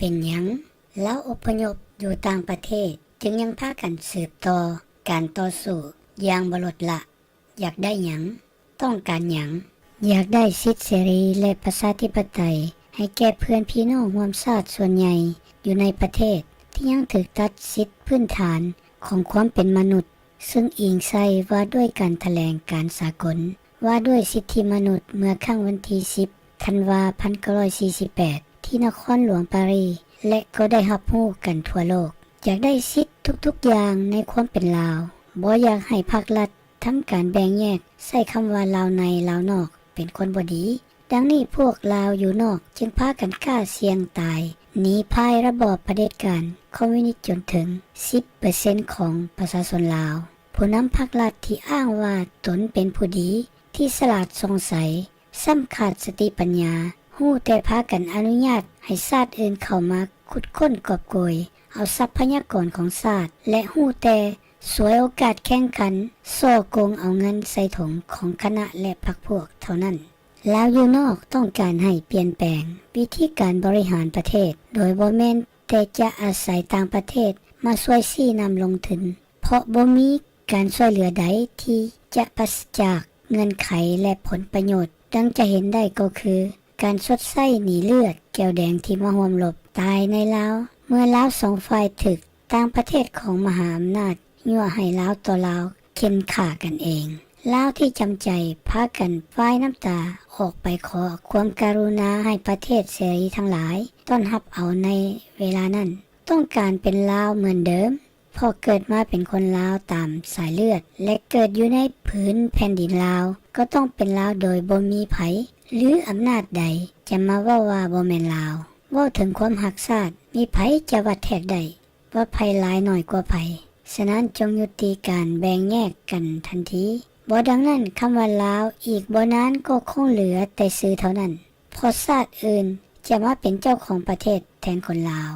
ປັນຫຍັງລາວອົບພະຍົບຢູ່ຕ່າງປະເທດ ຈຶ່ງຍັງພາກັນສືບຕໍ່ການຕໍ່ສູ້ຢ່າງບໍ່ລົດລະ? ຢາກໄດ້ຫຍັງ? ຕ້ອງການຫຍັງ? ຢາກໄດ້ສິດເສລີ ແລະ ປະຊາທິປະໄຕ ໃຫ້ແກ່ເພື່ອນພີ່ນ້ອງຮ່ວມຊາດສ່ວນໃຫຍ່ຢູ່ໃນປະເທດ ທີ່ຍັງຖືກຕັດສິດພື້ນຖານຂອງຄວາມເປັນມະນຸດ, ເຊິ່ງອີງໃສ່ວ່າດ້ວຍການຖະແຫຼງການສາກົນວ່າດ້ວຍສິດທິມະນຸດ ເມື່ອຄັ້ງວັນທີສິບ ທັນວາ ພັນເກົ້າຮ້ອຍສີ່ສິບແປດ ທີ່ນະຄອນຫຼວງປາຣີ ແລະ ກໍໄດ້ຮັບຮູ້ກັນທົ່ວໂລກ. ຢາກໄດ້ສິດທຸກໆຢ່າງໃນຄວາມເປັນລາວ, ບໍ່ຢາກໃຫ້ພັກລັດ ທຳການແບ່ງແຍກ, ໃຊ້ຄຳວ່າລາວໃນລາວນອກ ເປັນຄົນບໍ່ດີ. ດັ່ງນີ້ພວກລາວຢູ່ນອກຈຶ່ງພາກັນກ້າສ່ຽງຕາຍ ໜີພາຍລະບອບຜະເດັດການຄອມມິວນິດຈົນເຖິງສິບເປີເຊັນຂອງປະຊາຊົນລາວ. ຜູ້ນຳພັກລັດທີ່ອ້າງວ່າຕົນເປັນຜູ້ດີ, ທີ່ສະຫຼາດສ່ອງໃສ, ຊ້ຳຂາດສະຕິປັນຍາ, ຮູ້ແຕ່ພາກັນອະນຸຍາດໃຫ້ຊາດອື່ນເຂົ້າມາຂຸດຄົ້ນກອບໂກຍເອົາຊັບພະຍາກອນຂອງຊາດ ແລະ ຮູ້ແຕ່ສວຍໂອກາດແຂ່ງຂັນສໍ້ໂກງເອົາເງິນໃສ່ຖົງຂອງຄະນະ ແລະ ພັກພວກເທົ່ານັ້ນ. ລາວຢູ່ນອກຕ້ອງການໃຫ້ປ່ຽນແປງວິທີການບໍລິຫານປະເທດ ໂດຍບໍ່ແມ່ນແຕ່ຈະອາໄສຕ່າງປະເທດມາຊ່ວຍຊີ້ນຳລົງທຶນ ເພາະບໍ່ມີການຊ່ວຍເຫຼືອໃດທີ່ຈະປາສະຈາກເງື່ອນໄຂ ແລະ ຜົນປະໂຫຍດ. ດັ່ງຈະເຫັນໄດ້ກໍຄື ການຊົດໃຊ້ໜີເລືອດແກ້ວແດງທີ່ມາຮ່ວມລົບຕາຍໃນລາວ ເມື່ອລາວສອງຝ່າຍຖືກຕ່າງປະເທດຂອງມະຫາອຳນາດຍົວະໃຫ້ລາວຕໍ່ລາວເຂັ່ນຂ້າກັນເອງ. ລາວທີ່ຈຳໃຈພາກັນຟາຍນ້ຳຕາອອກໄປຂໍຄວາມກະລຸນາໃຫ້ປະເທດເສລີທັງຫຼາຍຕ້ອນຮັບເອົາໃນເວລານັ້ນ ຕ້ອງການເປັນລາວເໝືອນເດີມ. ເພາະເກີດມາເປັນຄົນລາວຕາມສາຍເລືອດ ແລະ ເກີດຢູ່ໃນຜືນແຜ່ນດິນລາວ ກໍຕ້ອງເປັນລາວໂດຍບໍ່ມີໃຜ ຫຼື ອຳນາດໃດຈະມາເວົ້າວ່າບໍ່ແມ່ນລາວ. ເວົ້າເຖິງຄວາມຮັກຊາດ, ມີໃຜຈະວັດແທກໄດ້ວ່າໃຜຫຼາຍໜ້ອຍກວ່າໃຜ? ສະນັ້ນຈົ່ງຍຸຕິການແບ່ງແຍກກັນທັນທີ. ບໍ່ດັ່ງນັ້ນ, ຄຳວ່າລາວອີກບໍ່ນານກໍຄົງເຫຼືອແຕ່ຊື່ເທົ່ານັ້ນ. ເພາະຊາດອື່ນຈະມາເປັນເຈົ້າຂອງປະເທດແທນຄົນລາວ.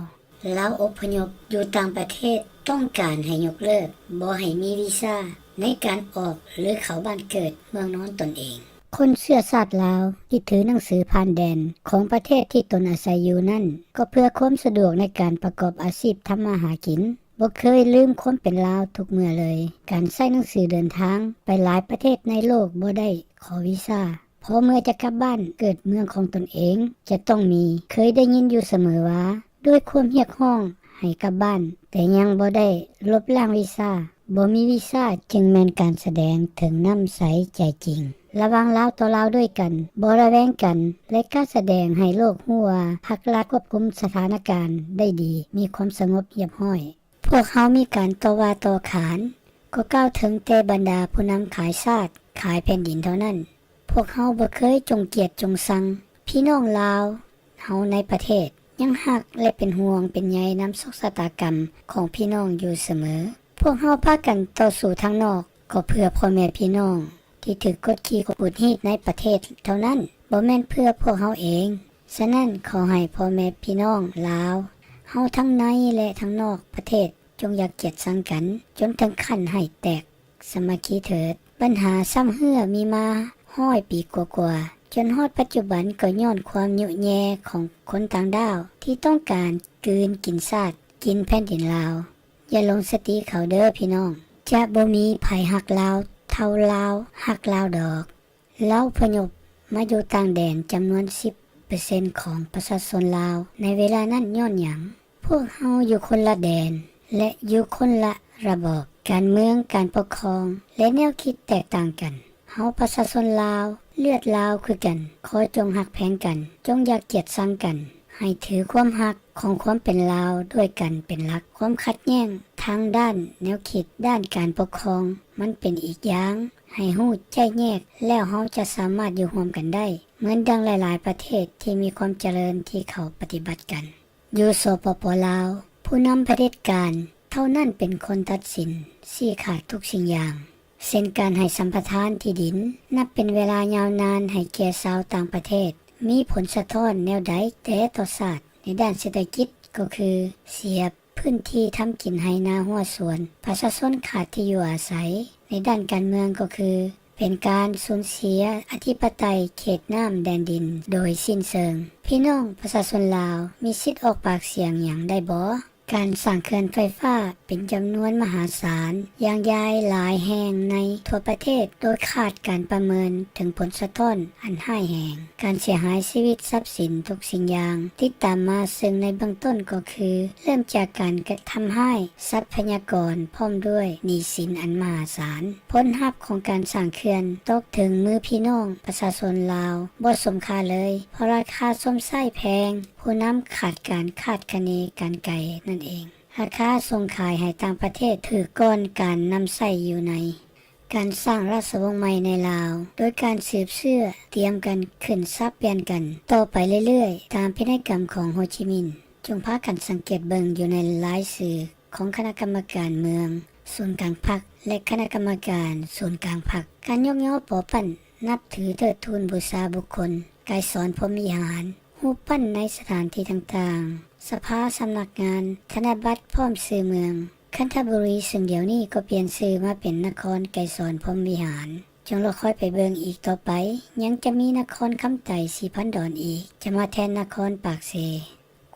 ລາວອົບພະຍົບຢູ່ຕ່າງປະເທດຕ້ອງການໃຫ້ຍົກເລີກ, ບໍ່ໃຫ້ມີວີຊາໃນການອອກ ຫຼື ເຂົ້າບ້ານເກີດເມືອງນອນຕົນເອງ. ຄົນເຊື້ອຊາດລາວທີ່ຖືໜັງສືຜ່ານແດນຂອງປະເທດທີ່ຕົນອາໄສຢູ່ນັ້ນ ກໍເພື່ອຄວາມສະດວກໃນການປະກອບອາຊີບທຳມາຫາກິນ, ບໍ່ເຄີຍລືມຄວາມເປັນລາວທຸກເມື່ອເລີຍ. ການໃຊ້ໜັງສືເດີນທາງໄປຫຼາຍປະເທດໃນໂລກບໍ່ໄດ້ຂໍວີຊາ. ເພາະເມື່ອຈະກັບບ້ານເກີດເມືອງຂອງຕົນເອງ ຈະຕ້ອງມີ. ເຄີຍໄດ້ຍິນຢູ່ສະເໝີວ່າ ດ້ວຍຄວາມຮຽກຮ້ອງໃຫ້ກັບບ້ານ, ແຕ່ຍັງບໍ່ໄດ້ລົບລ້າງວີຊາ. ບໍ່ມີວີຊາຈຶ່ງແມ່ນການສະແດງເຖິງນ້ຳໃສໃຈຈິງ ລະຫວ່າງລາວຕໍ່ລາວດ້ວຍກັນ, ບໍ່ລະແວງກັນ ແລະ ການສະແດງໃຫ້ໂລກຮູ້ວ່າພັກລັດຄວບຄຸມສະຖານະການໄດ້ດີ, ມີຄວາມສະຫງົບຮຽບຮ້ອຍ. ພວກເຮົາມີການຕໍ່ວ່າຕໍ່ຂານ, ກໍກ່າວເຖິງແຕ່ບັນດາຜູ້ນຳຂາຍຊາດ, ຂາຍແຜ່ນດິນເທົ່ານັ້ນ. ພວກເຮົາບໍ່ເຄີຍຈົງກຽດຈົງຊັງພີ່ນ້ອງລາວເຮົາໃນປະເທດ, ຍັງຮັກ ແລະ ເປັນຫ່ວງເປັນໃຍນຳໂຊກຊະຕາກຳຂອງພີ່ນ້ອງຢູ່ສະເໝີ. ພວກເຮົາພາກັນຕໍ່ສູ້ທາງນອກ ກໍເພື່ອພໍ່ແມ່ພີ່ນ້ອງທີ່ຖືກກົດຂີ່ຂູດຮີດໃນປະເທດເທົ່ານັ້ນ, ບໍ່ແມ່ນເພື່ອພວກເຮົາເອງ. ສະນັ້ນ, ຂໍໃຫ້ພໍ່ແມ່ພີ່ນ້ອງລາວເຮົາທັງໃນ ແລະ ທັງນອກປະເທດ ຈົ່ງຢ່າກຽດຊັງກັນຈົນເຖິງຂັ້ນໃຫ້ແຕກສາມັກຄີເຖີດ. ບັນຫາຊ້ຳເຮື້ອມີມາຮ້ອຍປີກວ່າໆ, ຈົນຮອດປັດຈຸບັນກໍຍ້ອນຄວາມຍຸແຍ່ຂອງຄົນຕ່າງດ້າວທີ່ຕ້ອງການກືນກິນຊາດ, ກິນແຜ່ນດິນລາວ. ຢ່າຫຼົງສະຕິເຂົາເດີ້ພີ່ນ້ອງ, ຈະບໍ່ມີໃຜຮັກລາວເທົ່າລາວຮັກລາວດອກ. ລາວພະຍົບມາຢູ່ຕ່າງແດນຈຳນວນສິບເປີເຊັນຂອງປະຊາຊົນລາວໃນເວລານັ້ນຍ້ອນຫຍັງ? ພວກເຮົາຢູ່ຄົນລະແດນ ແລະ ຢູ່ຄົນລະລະບອບການເມືອງ, ການປົກຄອງ ແລະ ແນວຄິດແຕກຕ່າງກັນ. ເຮົາປະຊາຊົນລາວ, ເລືອດລາວຄືກັນ, ຂໍຈົ່ງຮັກແພງກັນ, ຈົ່ງຢ່າກຽດຊັງກັນ, ໃຫ້ຖືຄວາມຮັກຂອງຄວາມເປັນລາວດ້ວຍກັນເປັນຫຼັກ. ຄວາມຂັດແຍ່ງທາງດ້ານແນວຄິດ, ດ້ານການປົກຄອງ, ມັນເປັນອີກຢ່າງ, ໃຫ້ຮູ້ແຈກແຍກ ແລ້ວເຮົາຈະສາມາດຢູ່ຮ່ວມກັນໄດ້ ເໝືອນດັ່ງຫຼາຍໆປະເທດທີ່ມີຄວາມຈະເລີນທີ່ເຂົາປະຕິບັດກັນ. ຢູ່ ສປປ ລາວ, ຜູ້ນຳຜະເດັດການເທົ່ານັ້ນເປັນຄົນຕັດສິນຊີ້ຂາດທຸກສິ່ງຢ່າງ, ເຊັ່ນ ການໃຫ້ສຳປະທານທີ່ດິນນັບເປັນເວລາຍາວນານໃຫ້ແກ່ຊາວຕ່າງປະເທດ, ມີຜົນສະທ້ອນແນວໃດແດ່ຕໍ່ຊາດ? ໃນດ້ານເສດຖະກິດກໍຄື ເສຍພື້ນທີ່ທຳກິນໄຮ່ນາຮົ້ວສວນ, ປະຊາຊົນຂາດທີ່ຢູ່ອາໄສ. ໃນດ້ານການເມືອງກໍຄື ເປັນການສູນເສຍອະທິປະໄຕເຂດນ້ຳແດນດິນໂດຍສິ້ນເຊີງ. ພີ່ນ້ອງປະຊາຊົນລາວມີສິດອອກປາກສຽງຫຍັງໄດ້ບໍ່? ການສ້າງເຂື່ອນໄຟຟ້າເປັນຈຳນວນມະຫາສານ ຢ່າງໃຫຍ່ຫຼາຍແຫ່ງໃນທົ່ວປະເທດ ໂດຍຂາດການປະເມີນເຖິງຜົນສະທ້ອນອັນຮ້າຍແຮງ. ການເສຍຫາຍຊີວິດຊັບສິນທຸກສິ່ງຢ່າງ ຕິດຕາມມາເຊິ່ງໃນເບື້ອງຕົ້ນກໍຄື ເລີ່ມຈາກການກະທຳຮ້າຍຊັບພະຍາກອນ ພ້ອມດ້ວຍໜີ້ສິນອັນມະຫາສານ. ຜົນຮັບຂອງການສ້າງເຂື່ອນຕົກເຖິງມືພີ່ນ້ອງປະຊາຊົນລາວບໍ່ສົມຄ່າເລີຍ ເພາະລາຄາຊົມໃຊ້ແພງ, ຜູ້ນຳຂາດການຄາດຄະເນການໄກນັ້ນເອງ. ລາຄາສົ່ງຂາຍໃຫ້ຕ່າງປະເທດຖືກກ່ອນການນຳໃຊ້ຢູ່ໃນ ການສ້າງລາຊະວົງໃໝ່ໃນລາວ ໂດຍການສືບເຊື້ອຕຽມກັນຂຶ້ນສັບປ່ຽນກັນຕໍ່ໄປເລື້ອຍໆ ຕາມພິໄນກຳຂອງໂຮຈິມິນ. ຈົ່ງພາກັນສັງເກດເບິ່ງຢູ່ໃນລາຍຊື່ຂອງຄະນະກຳມະການເມືອງ, ສູນກາງພັກ ແລະ ຄະນະກຳມະການສູນກາງພັກ. ການຍົກຍໍປໍປັ້ນ ນັບຖືເທີດທູນບູຊາບຸກຄົນ, ໄກສອນພົມວິຫານ, ຮູບປັ້ນໃນສະຖານທີ່ຕ່າງໆ, ສະພາ, ສຳນັກງານ, ທະນະບັດ ພ້ອມຊື່ເມືອງ. ຄັນທະບູລີ ເຊິ່ງດຽວນີ້ກໍປ່ຽນຊື່ມາເປັນນະຄອນໄກສອນພົມວິຫານ. ຈົ່ງລໍຄອຍໄປເບິ່ງອີກຕໍ່ໄປ, ຍັງຈະມີນະຄອນຄຳໄຕ ສີພັນດອນອີກ ຈະມາແທນນະຄອນປາກເຊ.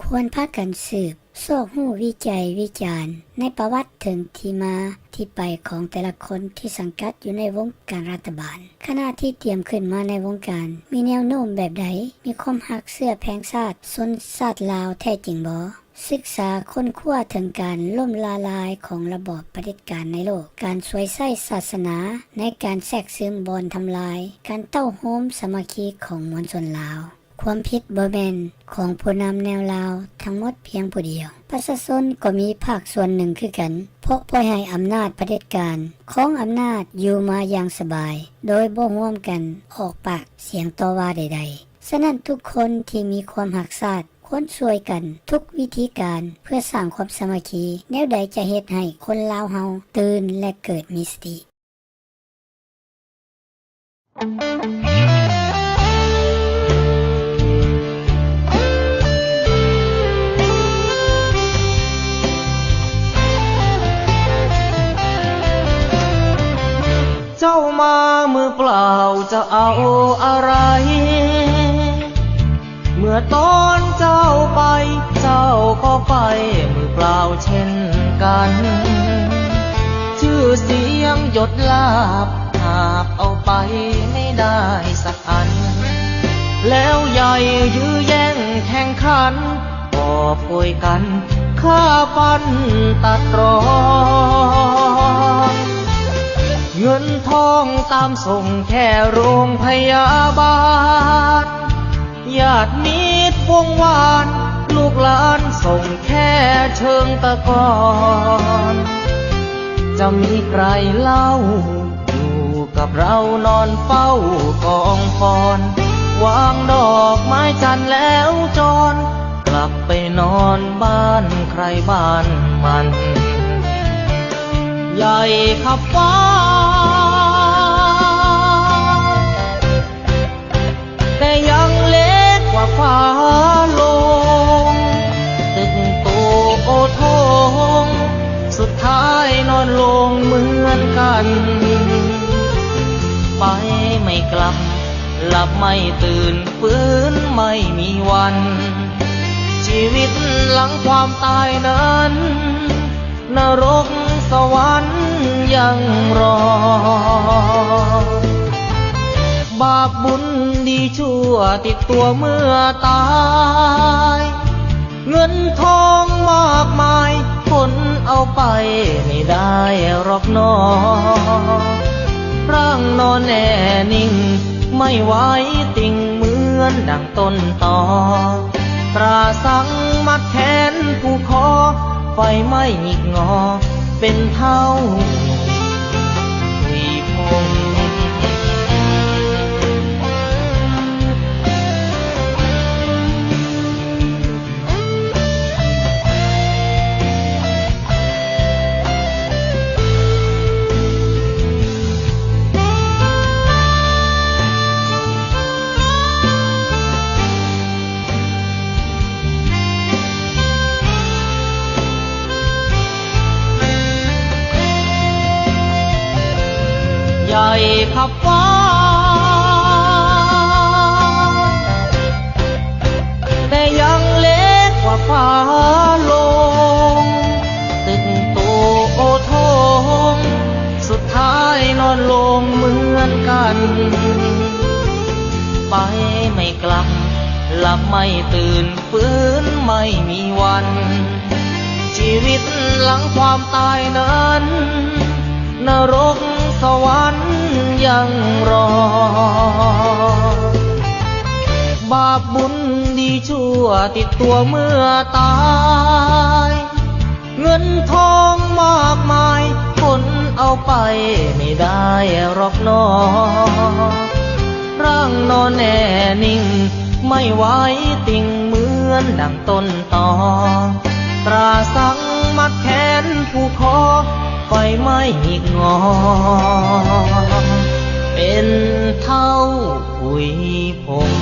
ຄວນພາກັນສືບຊອກຮູ້, ວິໄຈ, ວິຈານໃນປະຫວັດເຖິງທີ່ມາທີ່ໄປຂອງແຕ່ລະຄົນທີ່ສັງກັດຢູ່ໃນວົງການລັດຖະບານ. ຄະນະທີ່ຕຽມຂຶ້ນມາໃນວົງການ ມີແນວໂນ້ມແບບໃດ? ມີຄວາມຮັກເຊື້ອແພງຊາດ ຊົນຊາດລາວແທ້ຈິງບໍ່? ສຶກສາຄົ້ນຄວ້າເຖິງການລົ້ມລະລາຍຂອງລະບອບຜະເດັດການໃນໂລກ, ການສວຍໃຊ້ສາສະໜາໃນການແຊກຊຶມບ່ອນທຳລາຍການເຕົ້າໂຮມສາມັກຄີຂອງມວນຊົນລາວ. ຄວາມຜິດບໍ່ແມ່ນຂອງຜູ້ນຳແນວລາວທັງໝົດພຽງຜູ້ດຽວ. ປະຊາຊົນກໍມີພາກສ່ວນໜຶ່ງຄືກັນ, ເພາະປ່ອຍໃຫ້ອຳນາດຜະເດັດການຄອງອຳນາດຢູ່ມາຢ່າງສະບາຍ ໂດຍບໍ່ຮ່ວມກັນອອກປາກສຽງຕໍ່ວ່າໃດໆ. ສະນັ້ນ, ທຸກຄົນທີ່ມີຄວາມຮັກຊາດ ຄວນຊ່ວຍກັນທຸກວິທີການເພື່ອສ້າງຄວາມສາມັກຄີ, ແນວໃດຈະເຮັດໃຫ້ຄົນລາວເຮົາຕື່ນ ແລະ ເກີດມີສະຕິ. ເຈົ້າມາມືເປົ່າຈະເອົາອະໄລ? ເມື່ອຕອນເຈົ້າໄປ ເຈົ້າກໍໄປມືເປົ່າເຊັ່ນກັນ. ຊື່ສຽງຍົດລາບຫາບເອົາໄປໄມ່ໄດ້ສັກອັນ. ແລ້ວຢ່າຍຢື້ແຍ່ງແຂ່ງຂັນ ກອບໂກຍກັນຂ້າຟັນຕັດລອນ. ເງິນທອງຕາມສົ່ງແຄ່ໂຮງພະຍາບານ. ຍາດມິດວົງວານ ລູກຫຼານສົ່ງແຄ່ເຊີງຕະກອນ. ຈະມີໃຜເລົ່າ ຢູ່ກັບເຮົານອນເຝົ້າກອງຟອນ ວາງດອກໄມ້ຈັນແລ້ວຈອນ ກັບໄປນອນບ້ານໃຜບ້ານມັນ. ໃຫຍ່ຂັບຟ້າ ແຕ່ຍັງເລັກກວ່າຟ້າໂລງ ຕຶກໂຕໂອໂທງ ສຸດທ້າຍນອນໂລງເໝືອນກັນ. ໄປໄມ່ກັບ ຫຼັບໄມ່ຕື່ນ ຟື້ນໄມ່ມີວັນ. ຊີວິດຫຼັງຄວາມຕາຍນັ້ນ ນະລົກສະຫວັນຍັງລໍ. ບາບບຸນດີຊົ່ວຕິດຕົວເມື່ອຕາຍ. ເງິນທອງມາກມາຍ ຄົນເອົາໄປໄມ່ໄດ້ຫຼອກໜໍ. ຮ່າງນອນແນ່ນິ່ງ ໄມ່ໄຫວຕິ່ງເໝືອນດັ່ງຕົ້ນຕໍ. ຕຣາສັງມັດແຂນຜູກຄໍ ໄຟໄໝ້ຫຍິກງໍ ເປັນເທົ້າຫວີຜົມ. ຢ ໃຈຂັບຟ້າ ແຕ່ຍັງເລັກກວ່າຟ້າລົງ ຕຶກໂຕໂອໂທງ ສຸດທ້າຍນອນລົງເໝືອນກັນ ໄປໄມ່ກລັບ ຫຼັບໄມ່ຕື່ນ ຟື້ນໄມ່ມີວັນ ຊີວິດຫຼັງຄວາມຕາຍນັ້ນ ນະລົກສະຫວັນຍັງລໍ ບາບບຸນດີຊົ່ວຕິດຕົວເມື່ອຕາຍ ເງິນທອງມາກມາຍ ຄົນເອົາໄປໄມ່ໄດ້ຮອກໜໍ ຮ່າງນອນແນ່ນິ່ງ ໄມ່ໄຫວຕິ່ງເໝືອນດັ່ງຕົ້ນຕໍ ຕຣາສັງມັດແຂນຜູກຄໍ ໄຟໄໝ້ຫງິກງໍ ເປັນເຖົ້າຜຸຍຜົງ